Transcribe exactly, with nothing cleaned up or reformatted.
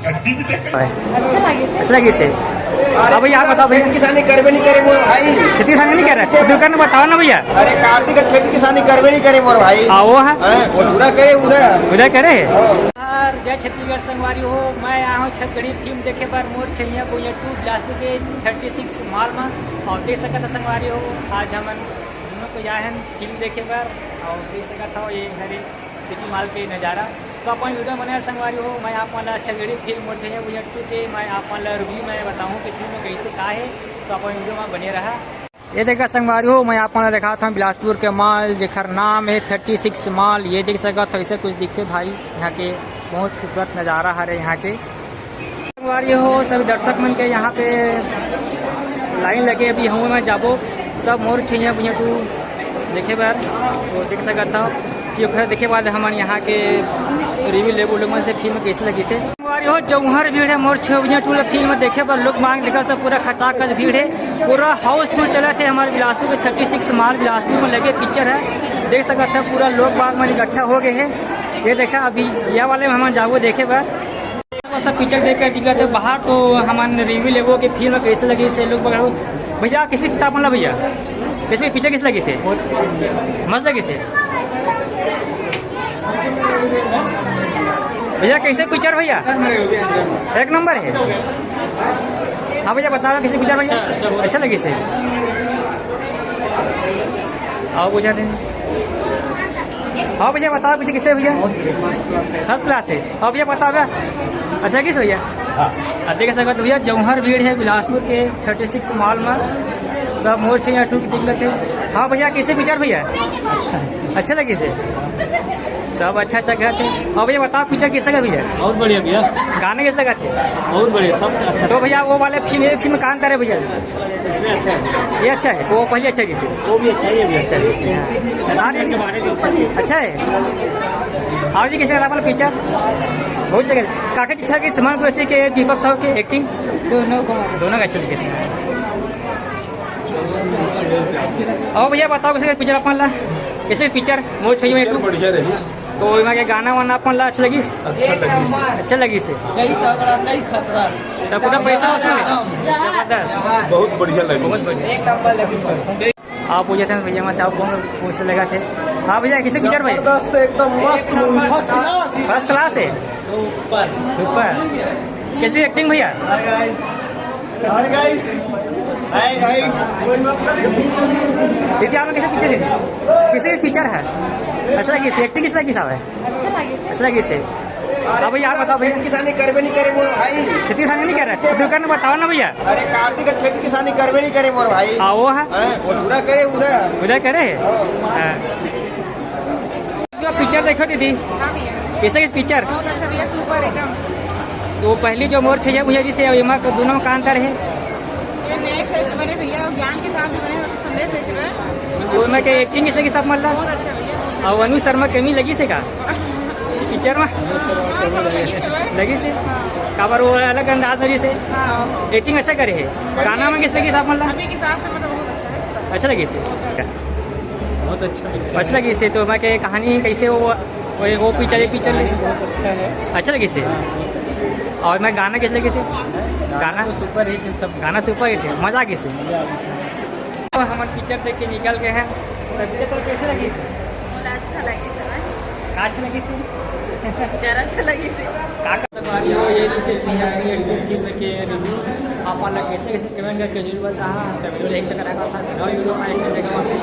अच्छा लगिस हे। अच्छा लगिस हे। अब भैया, आप बताओ भैया। खेती किसानी करबे नहीं करे मोर भाई। खेती किसानी नहीं करे? तो दुकान में बताओ ना भैया। अरे कार्तिक, खेती किसानी करबे नहीं करे मोर भाई। आ, वो है? हाँ, वो पूरा करे उधर। उधर करे? और जय छत्तीसगढ़ संगवारी हो, मैं आया हूँ छत्तीसगढ़ी फिल्म देखे बर मोर छैया भुइयां टू बिलासपुर के थर्टी सिक्स मॉल में। और देख सकत हो संगवारी हो, आज हमन दोनों को आए हैं फिल्म देखे बर। और देख सकत हो ये हरे सिटी मॉल के नज़ारा। तो अपन वीडियो बनाए संगवारी हो, मैं आप मन ला छत्तीसगढ़ी फिल्म मोर छैया भुइयां टू के मैं आप मन ला रिव्यू में बताहूँ कि फिल्म कैसे का है। तो अपन वीडियो में बने रहा। ये देखा संगवारी हो, मैं आप मन ला दिखात हूँ बिलासपुर के मॉल, जेकर नाम है थर्टी सिक्स मॉल। ये देख सकत हो, ऐसे कुछ दिखते भाई, यहाँ के बहुत खूबसूरत नज़ारा हरे यहाँ के। संगवारी हो, सभी दर्शक मन के यहाँ पे लाइन लगे, अभी हम मैं जाबो सब मोर छैया भुइयां टू देखे बर। तो देख सकत हो कि ओकर देखे बाद हमन यहाँ के रिव्यू लेबो लोग मन से फिल्म कैसे लगिस हे। संगवारी हो, जौहर भीड़ है मोर छैया भुइयां टू ला फिल्म देखे बर। लोग मन देखत हो पूरा खचाखच भीड़ है, पूरा हाउसफुल चलत हे। हमर बिलासपुर के थर्टी सिक्स मॉल बिलासपुर में लगे पिक्चर है, देख सकत हो पूरा लोग बाग मन इकट्ठा हो गए हैं। ये देखा, अभी यह वाले में हमन जाबो देखे बर। सब पिक्चर देख के टिकट है बाहर, तो हमन रिव्यू लेबो कि फिल्म कैसे लगिस हे लोग बगल। भैया, कैसे किताब मतलब भैया, कैसे पिक्चर कैसे लगिस हे? मस्त लगिस हे। भैया, कैसे पिक्चर भैया? एक नंबर है। हाँ भैया, बताओ कैसे पिक्चर भैया? अच्छा, अच्छा, बहुत अच्छा लगिस हे। आओ बुझा दे। हाँ भैया, बताओ भैया, कैसे भैया? फर्स्ट क्लास है। हाँ भैया, बताओ भैया, अच्छा लगिस भैया? हाँ। अब देख सकत हो भैया, जौहर भीड़ है बिलासपुर के थर्टी सिक्स मॉल में, सब मोर छैया टू के दिक्कत है। हाँ भैया, कैसे विचार भैया? अच्छा लगिस हे। सब अच्छा अच्छा कहत हे। और भैया, बताओ पिक्चर कैसे लगा भैया? बहुत बढ़िया भैया। गाने कैसे लगा थे? बहुत बढ़िया, सब अच्छा। तो भैया, वो वाले फिल्म, ये फिल्म कहाँ का है भैया? इसमें अच्छा है। ये अच्छा है, वो पहले अच्छा है किसी? वो भी अच्छा ही है भैया। अच्छा है किसी? हाँ, नहीं, नहीं। अच्छा है। और जी, किसी का पिक्चर बहुत जगह काफी अच्छा, कि सलमान कुरैशी के दीपक साहू के एक्टिंग दोनों को दोनों का अच्छा लगे। और भैया, बताओ कैसे पिक्चर अपन ला, कैसे पिक्चर मोर छैया भुइयां टू? बढ़िया रही। तो एमा के गाना वाना अपन ला अच्छा लगिस? अच्छा लगिस। अच्छा लगिस हे। कई तगड़ा, कई खतरा। तो पूरा पैसा वसूल है? जबरदस्त। बहुत बढ़िया लगिस। आप पूछे थे भैया, मैं से आप कौन पूछ लगा थे? हाँ भैया, कैसे पिक्चर भैया? जबरदस्त, एकदम मस्त movie, first class. First class है। सुपर। सुपर। कैसी एक्टिंग भैया? Hi guys. Hi guys. दीदी, आप लोग कैसे पिक्चर है? कैसे पिक्चर है? अच्छा लगिस, एक्टिंग कैसे लगिस हे? अच्छा लगिस हे। अच्छा लगिस हे। अब भैया, आप बताओ भैया। खेती किसानी करबे नहीं करे मोर भाई। खेती किसानी नहीं करे? तो दुकान में बताओ ना भैया। अरे कार्तिक, खेती किसानी करबे नहीं करे मोर भाई। हाँ, वो है। हाँ, वो पूरा करे उधर। उधर करे? हाँ। जो पिक्चर देखो दीदी, हाँ भैया। कैसे लगिस पिक्चर? बहुत अच्छा भैया, सुपर एकदम। तो पहली जो मोर छैया भुइयां से अब एमा दोनों में का अंतर है? ये नए फिर से बने भैया, वो ज्ञान के साथ भी बने, मतलब संदेश देते हुए। तो एमा के एक्टिंग कैसे लगिस आप मन ला? बहुत अच्छा भैया। और अनु शर्मा कमी लगिस हे का पिक्चर में? हाँ, थोड़ा लगिस हे भाई। लगिस हे? हाँ। काबर वो अलग अंदाज लगिस हे। हाँ। एक्टिंग अच्छा करे हे। गाना में कैसे लगिस आप मन ला? अभी के हिसाब से मतलब बहुत अच्छा है। अच्छा लगिस हे। बहुत अच्छा पिक्चर। अच्छा लगिस हे। तो एमा के कहानी कैसे हो, वो, वो पिक्चर, ये पिक्चर ले? बहुत अच्छा है। अच्छा लगिस हे। और एमा गाना कैसे लगिस हे? गाना तो सुपर हिट है सब। गाना सुपर हिट है, मजा आ गिस हे। तो हमन पिक्चर देख के निकल गए हैं। तो पिक्चर तो कैसे लगी? मोला अच्छा लगिस हे। का अच्छा लगिस हे? पिक्चर अच्छा लगिस हे। का का सवारी हो, ये जैसे चाहिए, ये फिल्म के रिव्यू आप अलग कैसे कैसे कमेंट करके जरूर बताहा। तो वीडियो देख तक रखा था, नवा वीडियो में एक जगह वापस